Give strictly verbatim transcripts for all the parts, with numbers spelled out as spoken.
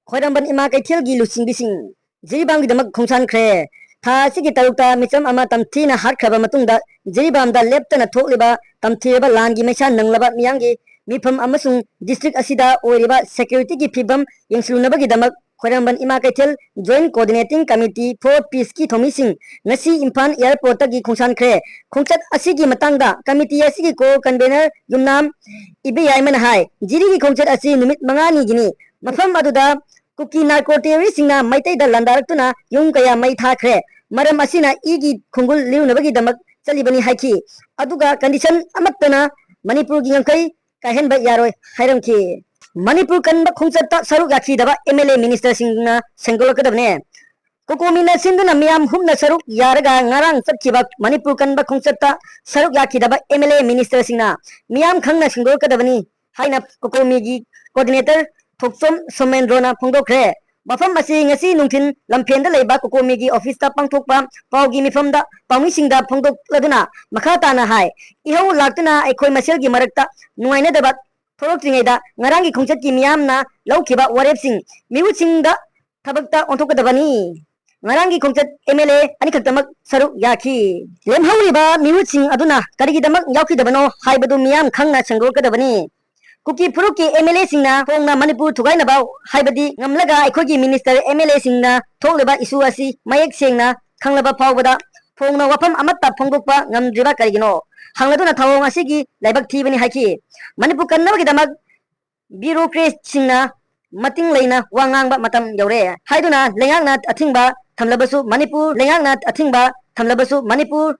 ꯈ꯭ꯋꯥꯏꯔꯝꯕꯟ ꯏꯃꯥ ꯀꯩꯊꯦꯜꯒꯤ ꯂꯨꯆꯤꯡꯕꯤꯁꯤꯡ ꯖꯤꯔꯤꯕꯥꯝꯒꯤꯗꯃꯛ ꯈꯣꯡꯁꯥꯟꯈ꯭ꯔꯦ꯫ ꯊꯥ ꯑꯁꯤꯒꯤ ꯇꯔꯨꯛꯇ ꯃꯤꯆꯝ ꯑꯃ ꯇꯝꯊꯤꯅ ꯍꯥꯠꯈ꯭ꯔꯕ ꯃꯇꯨꯡꯗ ꯖꯤꯔꯤꯕꯥꯝꯗ ꯂꯦꯞꯇꯅ ꯊꯣꯛꯂꯤꯕ ꯇꯝꯊꯤꯔꯕ ꯂꯥꯟꯒꯤ ꯃꯩꯁꯥ ꯅꯪꯂꯕ ꯃꯤꯌꯥꯝꯒꯤ ꯃꯤꯐꯝ ꯑꯃꯁꯨꯡ district ꯑꯁꯤꯗ ꯑꯣꯏꯔꯤꯕ securityꯒꯤ ꯐꯤꯕꯝ ꯌꯦꯡꯁꯤꯜꯂꯨꯅꯕꯒꯤꯗꯃꯛ ꯈ꯭ꯋꯥꯏꯔꯝꯕꯟ ꯏꯃꯥ ꯀꯩꯊꯦꯜ Joint Coordinating Committee for Peaceꯀꯤ ꯊꯧꯃꯤꯁꯤꯡ ꯉꯁꯤ ꯏꯝꯐꯥꯜ airportꯇꯒꯤ ꯈꯣꯡꯁꯥꯟꯈ꯭ꯔꯦ꯫ ꯈꯣꯡꯆꯠ ꯑꯁꯤꯒꯤ ꯃꯇꯥꯡꯗ committee ꯑꯁꯤꯒꯤ co-convener ꯌꯨꯝꯅꯥꯝ ꯏꯕꯦꯌꯥꯏꯃꯅ ꯍꯥꯏ, ꯖꯤꯔꯤꯒꯤ ꯈꯣꯡꯆꯠ ꯑꯁꯤ ꯅꯨꯃꯤꯠ ꯃꯉꯥꯅꯤꯒꯤꯅꯤ꯫ ꯃꯐꯝ ꯑꯗꯨꯗ ꯀꯨꯀꯤ narco terroristꯁꯤꯡꯅ ꯃꯩꯇꯩꯗ ꯂꯥꯟꯗꯥꯔꯛꯇꯨꯅ ꯌꯨꯝ ꯀꯌꯥ ꯃꯩ ꯊꯥꯈ꯭ꯔꯦ꯫ ꯃꯔꯝ ꯑꯁꯤꯅ ꯏꯒꯤ ꯈꯣꯡꯒꯨꯜ ꯂꯤꯔꯨꯅꯕꯒꯤꯗꯃꯛ ꯆꯠꯂꯤꯕꯅꯤ ꯍꯥꯏꯈꯤ꯫ ꯑꯗꯨꯒ condition ꯑꯃꯠꯇꯅ ꯃꯅꯤꯄꯨꯔꯒꯤ ꯉꯝꯈꯩ ꯀꯥꯏꯍꯟꯕ ꯌꯥꯔꯣꯏ ꯍꯥꯏꯔꯝꯈꯤ꯫ ꯃꯅꯤꯄꯨꯔ ꯀꯟꯕ ꯈꯣꯡꯆꯠꯇ ꯁꯔꯨꯛ ꯌꯥꯈꯤꯗꯕ MLA ministerꯁꯤꯡꯅ ꯁꯦꯡꯗꯣꯛꯂꯛꯀꯗꯕꯅꯦ꯫ ꯀꯣꯀꯣꯃꯤꯅ ꯁꯤꯟꯗꯨꯅ ꯃꯤꯌꯥꯝ ꯍꯨꯞꯅ ꯁꯔꯨꯛ ꯌꯥꯔꯒ ꯉꯔꯥꯡ ꯆꯠꯈꯤꯕ ꯃꯅꯤꯄꯨꯔ ꯀꯟꯕ ꯈꯣꯡꯆꯠꯇ ꯁꯔꯨꯛ ꯌꯥꯈꯤꯗꯕ MLA ministerꯁꯤꯡꯅ ꯃꯤꯌꯥꯝ ꯈꯪꯅ ꯁꯦꯡꯗꯣꯛꯀꯗꯕꯅꯤ ꯍꯥꯏꯅ ꯀꯣꯀꯣꯃꯤꯒꯤ coordinator ꯊꯣꯛꯆꯣꯝ ꯁꯣꯃꯦꯟꯗ꯭ꯔꯣꯅ ꯐꯣꯡꯗꯣꯛꯈ꯭ꯔꯦ꯫ ꯃꯐꯝ ꯑꯁꯤ ꯉꯁꯤ ꯅꯨꯡꯊꯤꯜ ꯂꯝꯐꯦꯟꯗ ꯂꯩꯕ ꯀꯣꯀꯣꯃꯤꯒꯤ officeꯇ ꯄꯥꯡꯊꯣꯛꯄ ꯄꯥꯎꯒꯤ ꯃꯤꯐꯝꯗ ꯄꯥꯎꯃꯤꯁꯤꯡꯗ ꯐꯣꯡꯗꯣꯛꯂꯗꯨꯅ ꯃꯈꯥ ꯇꯥꯅ ꯍꯥꯏ, ꯏꯍꯧ ꯂꯥꯛꯇꯨꯅ ꯑꯩꯈꯣꯏ ꯃꯁꯦꯜꯒꯤ ꯃꯔꯛꯇ ꯅꯨꯡꯉꯥꯏꯅꯗꯕ ꯊꯣꯛꯂꯛꯇ꯭ꯔꯤꯉꯩꯗ ꯉꯔꯥꯡꯒꯤ ꯈꯣꯡꯆꯠꯀꯤ ꯃꯤꯌꯥꯝꯅ ꯂꯧꯈꯤꯕ ꯋꯥꯔꯦꯞꯁꯤꯡ ꯃꯤꯍꯨꯠꯁꯤꯡꯗ ꯊꯕꯛꯇ ꯑꯣꯟꯊꯣꯛꯀꯗꯕꯅꯤ꯫ ꯉꯔꯥꯡꯒꯤ ꯈꯣꯡꯆꯠ MLA ꯑꯅꯤꯈꯛꯇꯃꯛ ꯁꯔꯨꯛ ꯌꯥꯈꯤ꯫ ꯂꯦꯝꯍꯧꯔꯤꯕ ꯃꯤꯍꯨꯠꯁꯤꯡ ꯑꯗꯨꯅ ꯀꯔꯤꯒꯤꯗꯃꯛ ꯌꯥꯎꯈꯤꯗꯕꯅꯣ ꯍꯥꯏꯕꯗꯨ ꯃꯤꯌꯥꯝ ꯈꯪꯅ ꯁꯦꯡꯗꯣꯛꯀꯗꯕꯅꯤ꯫ ꯀꯨꯀꯤ ꯐꯨꯔꯨꯞꯀꯤ MLAꯁꯤꯡꯅ ꯐꯣꯡꯅ ꯃꯅꯤꯄꯨꯔ ꯊꯨꯒꯥꯏꯅꯕ ꯍꯥꯏꯕꯗꯤ ꯉꯝꯂꯒ ꯑꯩꯈꯣꯏꯒꯤ minister MLAꯁꯤꯡꯅ ꯊꯣꯛꯂꯤꯕ issue ꯑꯁꯤ ꯃꯌꯦꯛ ꯁꯦꯡꯅ ꯈꯪꯂꯕ ꯐꯥꯎꯕꯗ ꯐꯣꯡꯅ ꯋꯥꯐꯝ ꯑꯃꯠꯇ ꯐꯣꯡꯗꯣꯛꯄ ꯉꯝꯗ꯭ꯔꯤꯕ ꯀꯔꯤꯒꯤꯅꯣ ꯍꯪꯂꯗꯨꯅ ꯊꯧꯑꯣꯡ ꯑꯁꯤꯒꯤ ꯂꯥꯏꯕꯛ ꯊꯤꯕꯅꯤ ꯍꯥꯏꯈꯤ꯫ ꯃꯅꯤꯄꯨꯔ ꯀꯟꯅꯕꯒꯤꯗꯃꯛ bureaucratꯁꯤꯡꯅ ꯃꯇꯤꯡ ꯂꯩꯅ ꯋꯥ ꯉꯥꯡꯕ ꯃꯇꯝ ꯌꯧꯔꯦ ꯍꯥꯏꯗꯨꯅ ꯂꯩꯉꯥꯛꯅ ꯑꯊꯤꯡꯕ ꯊꯝꯂꯕꯁꯨ ꯃꯅꯤꯄꯨꯔ ꯂꯩꯉꯥꯛꯅ ꯑꯊꯤꯡꯕ ꯊꯝꯂꯕꯁꯨ ꯃꯅꯤꯄꯨꯔ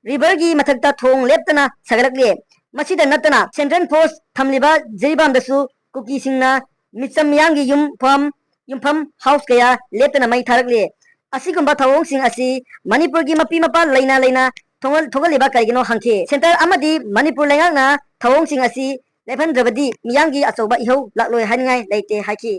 riverꯒꯤ ꯃꯊꯛꯇ ꯊꯣꯡ ꯂꯦꯞꯇꯅ ꯁꯥꯒꯠꯂꯛꯂꯤ꯫ ꯃꯁꯤꯗ ꯅꯠꯇꯅ central force ꯊꯝꯂꯤꯕ ꯖꯤꯔꯤꯕꯥꯝꯗꯁꯨ ꯀꯨꯀꯤꯁꯤꯡꯅ ꯃꯤꯆꯝ ꯃꯤꯌꯥꯝꯒꯤ ꯌꯨꯝ ꯐꯝ ꯌꯨꯝꯐꯝ house ꯀꯌꯥ ꯂꯦꯞꯇꯅ ꯃꯩ ꯊꯥꯔꯛꯂꯤ꯫ ꯑꯁꯤꯒꯨꯝꯕ ꯊꯧꯑꯣꯡꯁꯤꯡ ꯑꯁꯤ ꯃꯅꯤꯄꯨꯔꯒꯤ ꯃꯄꯤ ꯃꯄꯥ ꯂꯩꯅ ꯂꯩꯅ ꯊꯣꯡꯍꯜ-, ꯊꯣꯛꯍꯜꯂꯤꯕ ꯀꯔꯤꯒꯤꯅꯣ ꯍꯪꯈꯤ꯫ Centre ꯑꯃꯗꯤ ꯃꯅꯤꯄꯨꯔ ꯂꯩꯉꯥꯛꯅ ꯊꯧꯑꯣꯡꯁꯤꯡ ꯑꯁꯤ ꯂꯦꯞꯍꯟꯗ꯭ꯔꯕꯗꯤ ꯃꯤꯌꯥꯝꯒꯤ ꯑꯆꯧꯕ ꯏꯍꯧ ꯂꯥꯛꯂꯣꯏ ꯍꯥꯏꯅꯤꯡꯉꯥꯏ ꯂꯩꯇꯦ ꯍꯥꯏꯈꯤ꯫